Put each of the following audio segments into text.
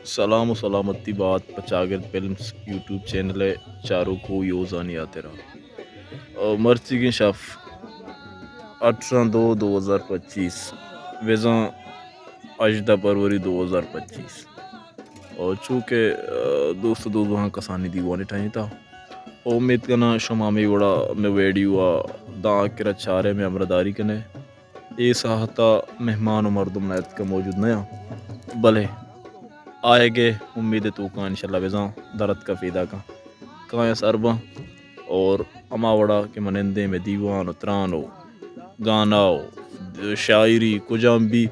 سلام و سلامتی بات پہ چاگرد فلمز یوٹیوب چینل ءِ چاروک و یوزانی ہاترا۔ مرچیگیں شف اٹھارہ دو دو ہزار پچیس، بزاں ہژدہ فروری دو ہزار پچیس۔ اور چونکہ، آ، دوست و دوزواہاں کسانی دیوانے ٹائیں تھا۔ امید کناں شما ہمے وڑا مئے ویڈیو ءَ داں آخر ءَ چارے، مئے ہمراہداری کنے۔ اے ساہت ءَ مہمان و مردم نہ اتکہ، موجود نہ آں، بلے آیگ ءِ امید ءِ توکاں انشاءاللہ بزاں در اتکہ پیداکاں۔ کایاں سر باں اور ہما وڑا کہ من نندیں مئے دیوان و تران و گانا و شاعری کجام بی،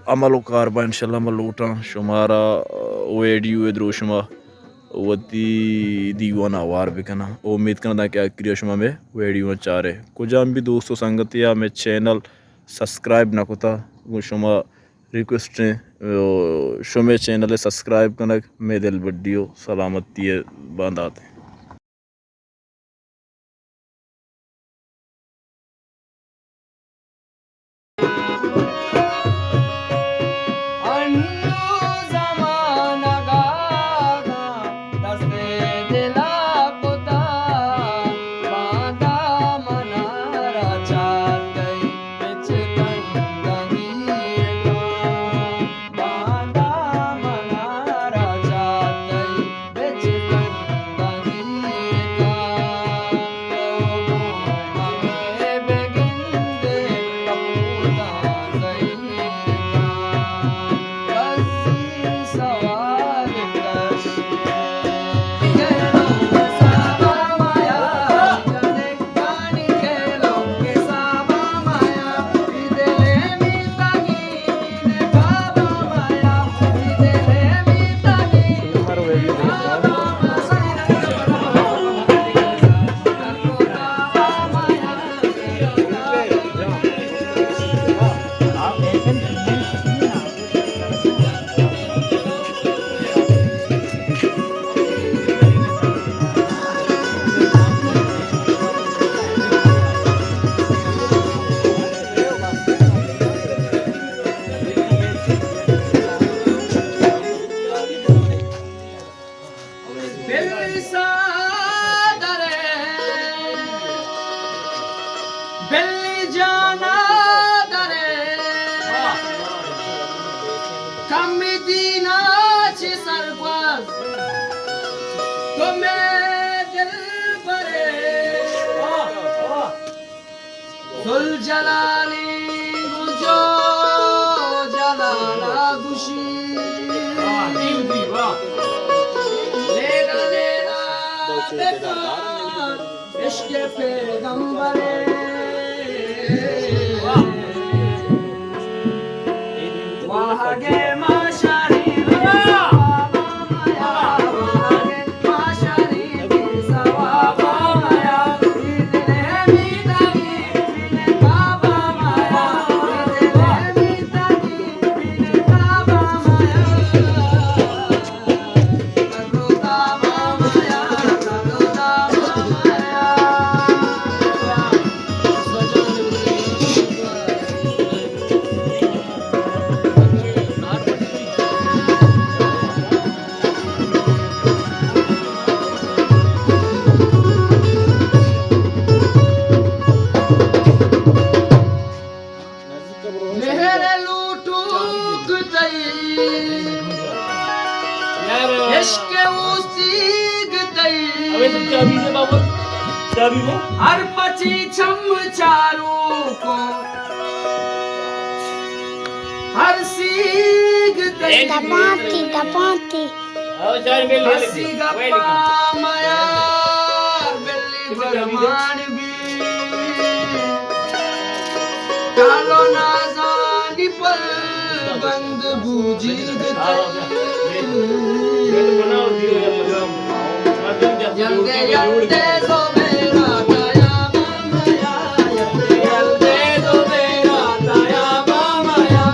عمل و کار با انشاءاللہ من لوٹاں شمارا، آ، ویڈیو ءِ دروشم ءَ وتی دیوان ءَ ہوار بکناں۔ امید کناں داں کہ آخری ءَ شما مئے ویڈیو ءَ چارے۔ کجام بی دوست و سنگتے ءَ مئے چینل سبسکرائب نہ کتا، گوں شما ریکویسٹ ایں، آ، شمئے چینل ءِ سبسکرائب کنگ مئے دلبڈی و سلامتی ءِ باندات ایں۔ انوں زمانگ ءَ دست ءِ دل ءَ کتا، باندا من ءَ را چار تئی بچکندگی ءَ، باندا من ءَ را چار تئی بلی سادرے، بلی جانا درے، کمی دینا چی سرگوز، تو مئے دلبرے۔ ذوالجلالی گجو جلالا گشی۔ واہ، دل دی، واہ۔ لیلا لیلا بکار عشق پیغمبرے۔ واہ۔ واہ گے ما شری مہر لوٹوک تئی، عشق اوستیگ تئی، ہر پچی چم چاروکو، ہر سیگ تئی۔ دپانتی، دپانتی۔ ہسی گپا میار بلی برمان بی۔ کالو نازانی پل بند بوجیگ تئی۔ یلدے یلدے زبیرا تیا بامیا، یلدے یلدے زبیرا تیا بامیا۔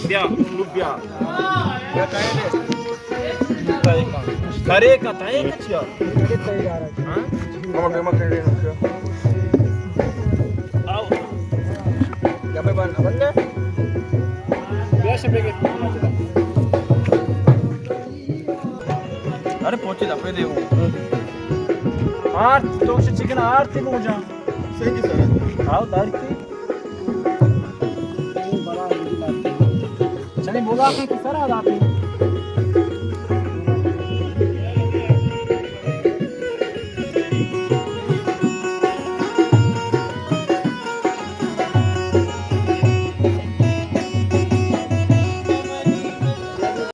بیا، بیا۔ کرے کا، تئے کا چیا؟ ہاں؟ ہم پیما کرے۔ آؤ۔ یا پہ بند، بند ہے؟ بیا شے بگے۔ ارے پہنچے دفعے دے وہ۔ آرت، تو سے چکن آرتی کو جا۔ صحیح کی سر۔ آؤ داری کی۔ چلے بولا کہ سر آ جاتے۔